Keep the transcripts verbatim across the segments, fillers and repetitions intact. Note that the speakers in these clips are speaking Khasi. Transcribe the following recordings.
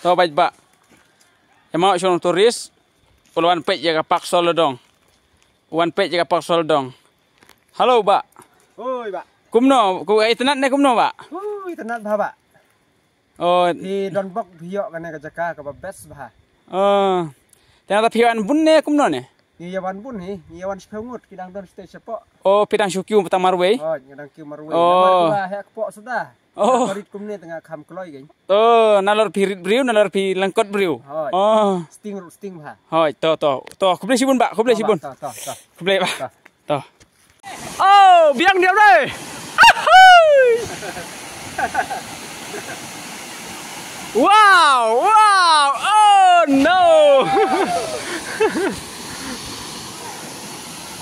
To bad ba. Ïa ma shong tourist. U la wan peit ïa ka Park Soledong. U wan peit ïa ka Park Soledong. Hello ba. Oi ba. Kumno, ku ai tenat ne kumno ba? Ui, tenat bha ba. Oh. Phi don bok phi ïoh kane ka jaka kaba best bha. Oh. Te nangta phi wan bun ne kumno ne? Ngi ïa wan bun hi, ngi ïa wan shiphew ngut, ki dang don stage shapoh. Oh, phi dang shu kiew tang marwei? Oh, ngi dang kiew marwei. Oh. Namar ba heh kpoh suda. Oh. Ka rit kumne te nga kham kloi kein. Oh, nalor phi rit briew, nalor phi lyngkot briew. Hooid. Oh. Sting ruh sting bha. Hooid, to, to. To, khublei shibun ba, khublei shibun. To, to, to. Khublei ba. To. To. Oh, biang dia deh. Ahui. Wow, wow. Oh no.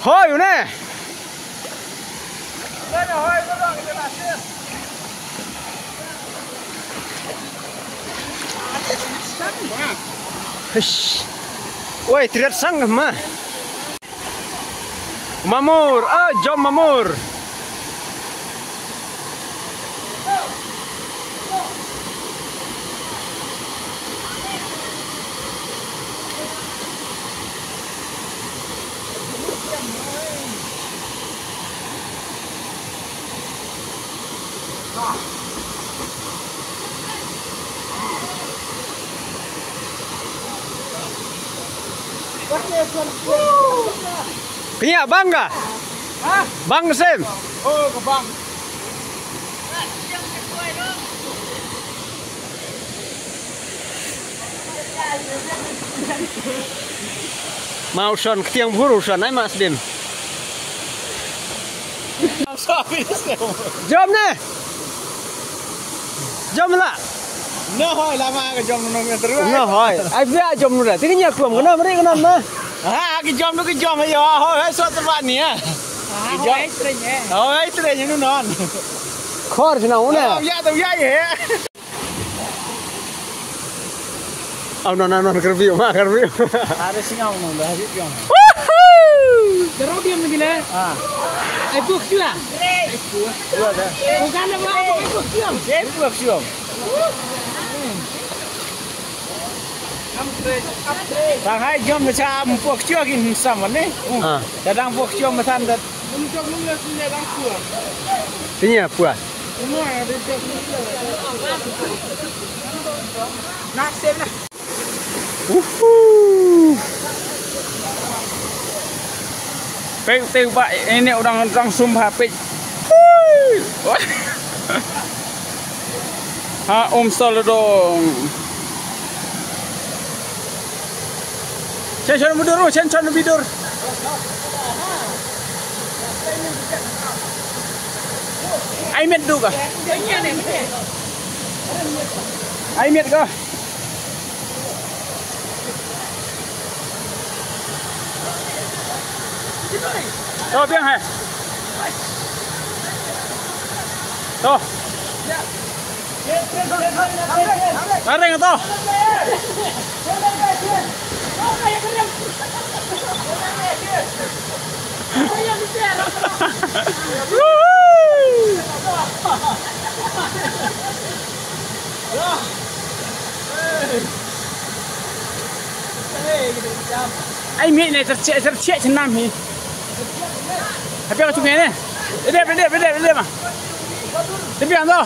Hoi une. Hish. Woi, triat sang ma. Mamur, ah, jom mamur. Kñia bang ka? Ha? Bang ka sem? Oh, ka bang. Ma u shon ktiang bhur u shon ai ma sdim. Jom ne. Jom la. No hoi la ma ka jom no me tru. No hoi. Ai bia jom no la. Ti kñia kuam kna mri kna ma. Ha ki jom no ki jom yo hoi hoi so twa ni ha. Ki jom. Hoi tre ni no non. Khor sna une. Ya to ya ye. Au non, au non, ka review ma, ka review. Are singaw non, dah habis jom. Woohoo! Terus diam lagi lah. Ah. Eh, buh juga. Buh dah. Bukan apa, apa, eh, buh juga. Eh, buh juga. Tang hai jom na cha buh juga kin sam ne. Ah. Tadang buh juga matan dat. Sini ya, buat. Uhu. Pek tek ba ini orang orang sumpah pek. Ha um Soledong. Chen chon bidur, chen chon bidur. Ai miet du ka. Ai miet ka. To biang hai. To. Areng to. Ai miet ne tercek tercek senam hi. Tapi aku cuma ne. Dia dia dia dia dia mah. Tapi yang tu.